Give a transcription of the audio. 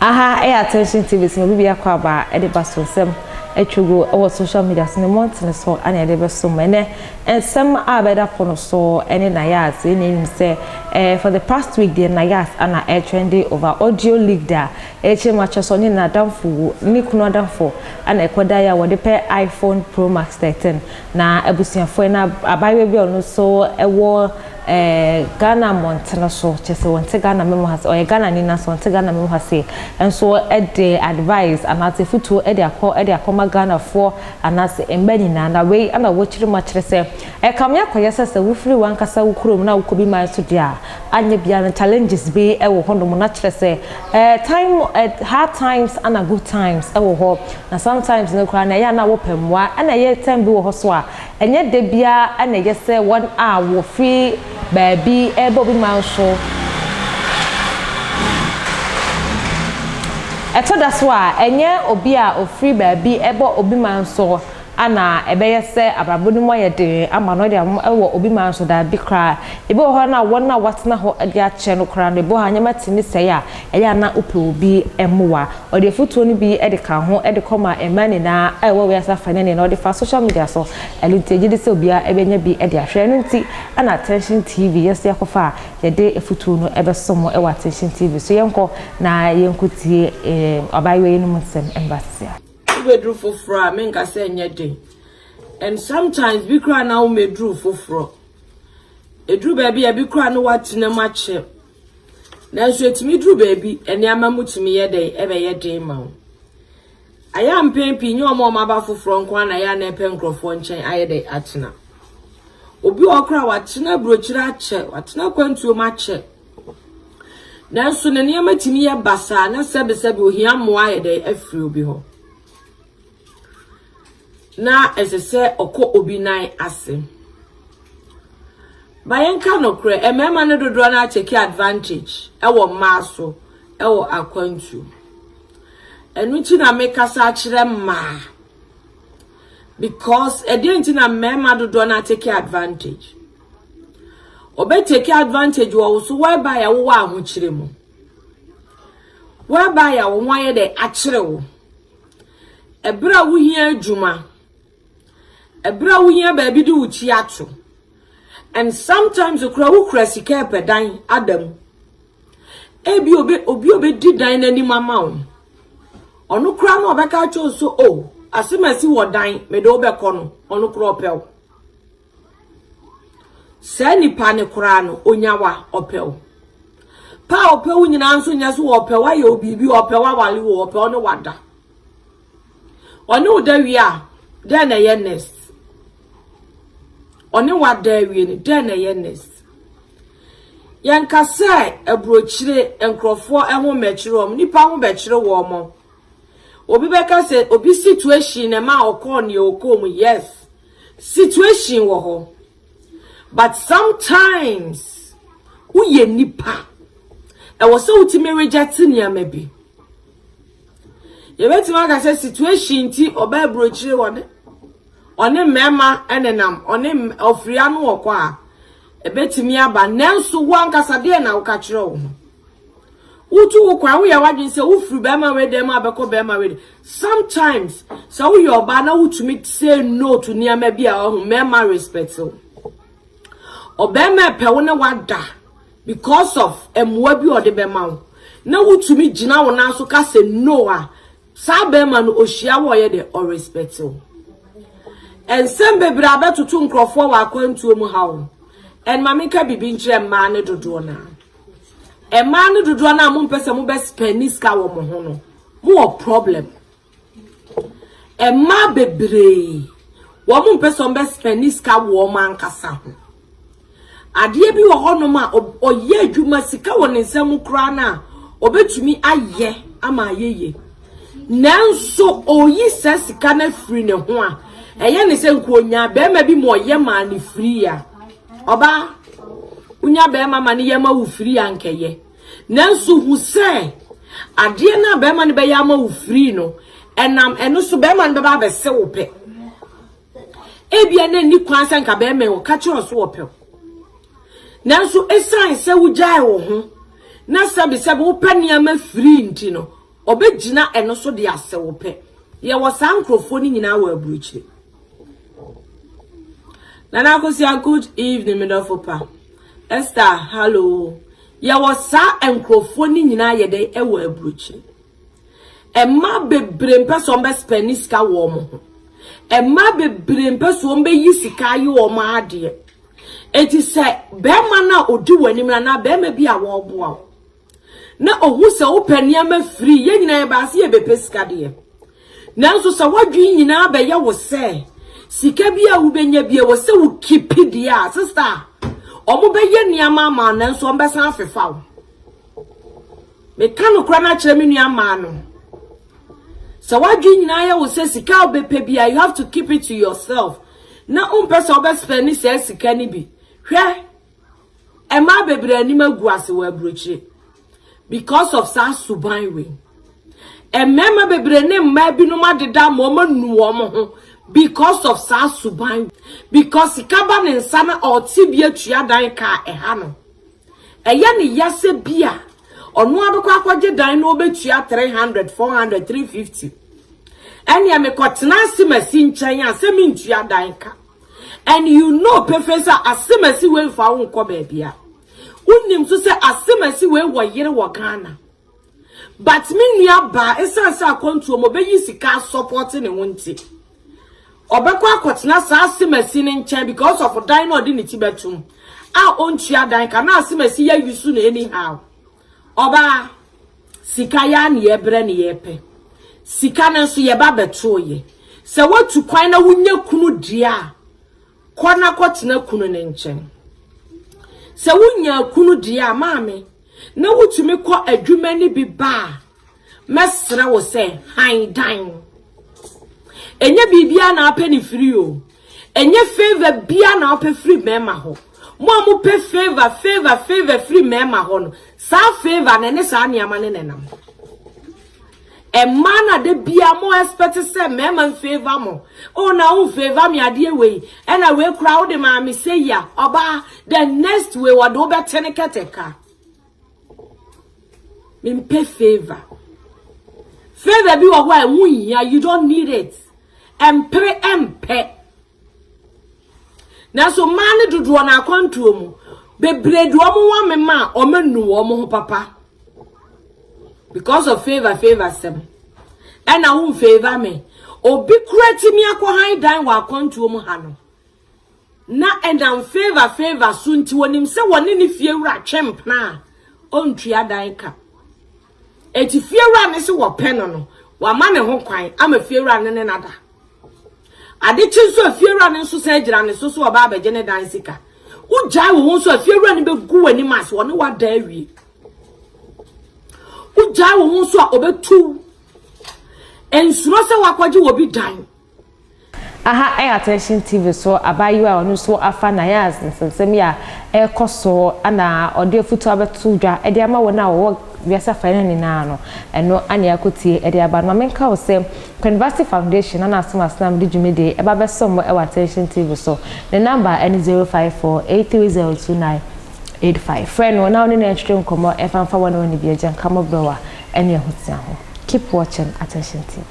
Aha ɛyɛ Attention TV so na obi biako aba ɛde ba so nsɛm atwa gu ɛwɔ social media so ne mmɔntene so ana ɛde bɛso mu. Ɛnɛ nsɛm a bɛda pono so ɛne Nayas. Yɛn nyinaa nim sɛ eh, for the past week deɛ Nayas ana ɛtrendy over audio leaked a ɛkyerɛ mu akyerɛ sɛ ɔne n'adamfo, ne kunu adamfo, ana ɛkɔda yɛ a wɔde pɛ iPhone Pro Max 13. Na abusuafoɔ na abaayewa bi a ɔno nso ɛwɔ Ghana mmɔntene so, kyerɛ sɛ wɔnte Ghana memu ha sɛ ɔyɛ Ghana ni na so ɔnte Ghana memu ha se nso, ɛde advice anaasɛ futuo ɛde akɔ ɛde akɔma Ghanafoɔ anaasɛ mma nyinaa. Na wei ana wɔkyerɛ mu akyerɛ sɛ ɛkame akɔyɛ sɛ wofiri wankasa wo kurom na wokɔ bi man so deɛ a, anyɛ biara no challenges bi ɛwɔ hɔnom. Na kyerɛ sɛ time hard times ana good times ɛwɔ hɔ, na sometimes no koraa na ɛyɛ a na wopɛ mmoa, ɛna ɛyɛ time bi wɔ hɔ so a ɛnyɛ da biara ɛna ɛyɛ sɛ wɔn a wɔfiri baabi ɛbɔ obi man so. Ɛtɔ da so a ɛnyɛ obi a ofiri baabi ɛbɔ obi man so ana ɛbɛyɛ sɛ abrabɔ no mu ayɛ den ama no de ɛwɔ obi man so. Daabi koraa, ebi wɔ hɔ na wɔn a wɔatena hɔ de akyɛ no koraa no, ebi wɔ hɔ a nneɛma tumi sɛe a ɛyɛ ana wopɛ obi mmoa. Ɔde afutuo no bi de ka ho de kɔma mmaa nyinaa a ɛwɔ wiase afa ne na ɔde fa social media so. Ɛno nti agye di sɛ obiara ɛbɛnya bi de ahwɛ. Ɛno nti ɛna Attention TV yɛso yɛakɔfa a yɛde afutuo no ɛbɛso mo ɛwɔ Attention TV so. Yɛnkɔ na yɛnkɔ tie abaayewa yi no mu nsɛm mbra sisia. Wobɛduru foforɔ a, menka sɛ nyɛ den, and sometimes bi koraa na womɛduru foforɔ, ɛduru baabi a bi koraa na woatena mu akyɛ, nanso ɛtumi duru baabi, nneɛma mu tumi yɛ den, ɛbɛyɛ den ma wo. Ayɛ a mpɛn pii nyɛ ɔmo a ɔmo aba foforɔ nko ara na ɛyɛ a na ɛpɛ nkurɔfoɔ nkyɛn ayɛ dɛ atena. Obi wɔ koraa watena aburokyire akyɛ, watena kwantuo mu akyɛ, nanso ne nneɛma tumi yɛ basaa na sɛbesɛbe ohia mmoa ayɛ dɛ afiri obi hɔ, na ɛsɛ sɛ ɔkɔ obi nan ase. Ba yɛnka nokorɛ, mmarima no dodoɔ no atake advantage ɛwɔ mmaa so ɛwɔ akwantuo. Ɛno nti na mekasa akyerɛ mmaa, because ɛdeɛ nti na mmarima dodoɔ no atake advantage. Ɔbɛtake advantage wɔ wo so whereby a wowɔ ahokyere mu, whereby a wo ho ayɛ dɛ akyerɛ wo, ɛberɛ a wohia adwuma, ɛberɛ a wohia baabi de wo ti ato, and sometimes okura wokura sika ɛpɛ dan ada mu. Ebi obi obedi dan n'anim ama wo, ɔno kura no ɔbɛka akyerɛ wo so, o asɛm asi wɔ dan mede wobɛkɔ no, ɔno kura ɔpɛ wo. Saa nipa ne koraa no onyawa ɔpɛ wo pa a ɔpɛ wo nyinaa nso nyɛ so ɔpɛ wo ayɛ wo biribi, ɔpɛ wo awale wo, ɔpɛ wo ne wada, ɔne wo da wie a, dɛn na ɛyɛ next? Ɔne wada awie no, dɛn na ɛyɛ next? Yɛnka sɛ aburokyire nkurɔfoɔ ho mmɛkyerɛ wɔn, nipa ho bɛkyerɛ wɔn mo. Obi bɛka sɛ obi situation na ɛma ɔkɔɔ nea ɔkɔɔ mu. Yes, situation wɔ hɔ, but sometimes woyɛ nipa, ɛwɔ sɛ wotumi reject nneɛma bi. Yɛbɛtumi aka sɛ situation nti ɔbaa aburokyire, ɔne mmarima ɛnenam, ɔne ɔfiri ano ɔkɔ a ɛbɛtumi aba, nanso wo ankasa deɛ na woka kyerɛ wo ho, wotu wo kwan, woyɛ w'adwene sɛ wofiri bɛrima wei dɛm a bɛkɔ bɛrima wei dɛm. Sometimes sɛ woyɛ ɔbaa na wotumi say no to nneɛma bi a ɔho mmarima respect wo. Ɔbɛrima pɛ wo ne wada because of mmoa bi a ɔde bɛma wo, na wotumi gyina wo nan so ka sɛ no a, saa bɛrima no ohyia wo, ɔyɛ de ɔrespect wo. Nsɛm bebree abɛtoto nkurɔfoɔ wɔ akwantuo mu ha wo. Ɛnma menka biribi nkyerɛ mmaa ne dodoɔ naa, mmaa no dodoɔ naa, mompɛ sɛ mobɛ spend sika wɔ mo ho no, mowɔ problem. Mmaa bebree wɔn mo mpɛ sɛ wɔn bɛ spend sika wɔ wɔn ankasa ho. Adeɛ bi wɔ hɔnom a ɔyɛ adwuma, sika wɔ ne nsam koraa no a, ɔbɛtumi ayɛ ama ayɛ yie, nanso ɔyi saa sika no afiri ne ho a, ɛyɛ ne sɛ nkuonya bɛrima bi ma ɔyɛ maa ne firi a. Ɔbaa wonya bɛrima ma ne yɛ ma wo firi a nkɛyɛ, nanso hu sɛ adeɛ no a bɛrima no bɛyɛ ama wo firi no, ɛnam ɛno so bɛrima no bɛba abɛsɛ wo pɛ. Ebia na ni kwan sɛ nka bɛrima yi ɔka kyerɛ ɔso wɔpɛ wo, nanso ɛsiane sɛ wogyae wo ho na sɛbesɛbe wopɛ nneɛma firi nti no. Ɔbɛgyina ɛno so de asɛ wo pɛ. Yɛwɔ saa nkurɔfoɔ no nyinaa wɔ aburokyire. Nana Akosua, good evening, me dɔfo pa. Esther, hello. Yɛwɔ saa nkurɔfoɔ no nyinaa yɛ dɛn ɛwɔ aburokyire. Mmaa bebree mpɛ sɛ wɔbɛ spend sika wɔ wɔn ho. Mmaa bebree mpɛ sɛ wɔbɛyi sika ayɛ wɔn adeɛ. Eti sɛ bɛrima no a odi wɔn anim no anaa bɛrima bi a wɔreboa wo na ohu sɛ wopɛ nneɛma firi yɛn nyinaa yɛba ase yɛbɛpɛ sika deɛ. Nanso sɛ w'adwene nyinaa bɛyɛ wo sɛ sika bi a wobɛnya bi ɛwɔ sɛ wo keep deɛ a sister wɔn bɛyɛ nneɛma ama wo nanso wɔn bɛsan afefa wo. Meka nokorɛ no akyerɛ me nua mmaa no. Sɛ w'adwene nyinaa yɛ wo sɛ sika a wobɛpɛ bi a you have to keep it to yourself na wompɛ sɛ wobɛspɛne saa sika no bi. Hwɛ, mmaa bebree anim agu ase wɔ aburokyire because of saa suban wei. Mmarima bebree ne mmaa binom adeda ama wɔn anu wɔn ho because of saa suban because sika ba ne nsa na ɔte bi atua dan ka ɛha no. Ɛyɛ ne ya sɛ bi a ɔno abɛkɔ akɔgye dan na ɔbɛtua 300, 400, 350. Ɛnea mekɔtena asemasi nkyɛn a sɛ mentua dan ka. And you know pefee sɛ asemasi wei mfa wo nkɔ baabi a. Wonim nso sɛ asemasi wei wɔ yere wɔ Ghana. But me nua baa ɛsiane sɛ akwantuo mu ɔbɛyi sika support ne ho nti. Ɔbɛkɔ akɔtena saa asemasi ne nkyɛn because of dan na ɔde ne ti bɛtum a ɔntua dan ka na asemasi yɛ yusu no anyhow. Ɔbaa sika ya ne yɛbrɛ ne yɛpɛ. Sika no nso yɛba bɛtoo yɛ. Sɛ woatu kwan na wonya kunu deɛ a kɔ na kɔtena kunu ne nkyɛn. Sɛ wonya kunu deɛ a maame na wotumi kɔ adwuma ne bi ba a mɛsrɛ wo sɛ han dan. Ɛnyɛ biribiara na apɛ ne firi o. Ɛnyɛ favour bia na apɛ firi mmarima hɔ. Mo a mopɛ favour favour favour firi mmarima hɔ no, saa favour na ɛne saa nneɛma ne nenam. Mmaa na de bia mo expect sɛ mmarima mfavour mo. Oh na wo favour me adeɛ wei. Ɛna wei kura wo de maame sɛ yi a ɔbaa the next way wɔde wo bɛte ne kɛtɛka. Mempɛ favour. Favour bi wɔ hɔ a ɛho nhia, you don't need it. Ɛmpere ɛmpɛ. Nanso mmaa no dodoɔ no akwantuo mu bebree de wɔn ho amema a wɔn anu wɔn ho papa because of favour favour sɛm. Ɛna wo favour me. Obi kura timi akɔ han dan wɔ akwantuo mu ha no. Na ɛnam favour favour so nti wɔnim sɛ wɔne ne fie wura twɛ mpena a ɔntua dan ka. Eti fie wura ne sɛ wɔpɛ no no, wama ne ho kwan ama fie wura ne ne nada. Ade kye nso a fie wura ne nso san gyina ne so so ɔba abɛgye ne dan sika. Wogyae wo ho nso a fie wura ne bɛgu w'anim ase ɔne wada awie. Wogyae wo ho nso a ɔbɛtu. Nsuro sɛ wakɔgye wɔ bi dan. Aha ɛyɛ Attention TV so abaayewa a ɔno nso afa Nayaz nsɛnsɛm yi a ɛrekɔ so ana ɔde afutuo abɛto dwa de ama wɔn a wɔwɔ wiase afa no nyinaa no ɛno ana akɔtie de aba no. Ma menka wo sɛ Queenvasti Foundation ana asom asenam de dwumadie ɛba bɛsom mo ɛwɔ Attention TV so. Ne number ɛne 054 8302985. Frɛ no na wo ne no ɛntwetwe nkɔmmɔ ɛmfa mfa wɔn a wɔne bi agya nka mmɔborɔwa ɛne ahotia ho. Keep watching Attention TV.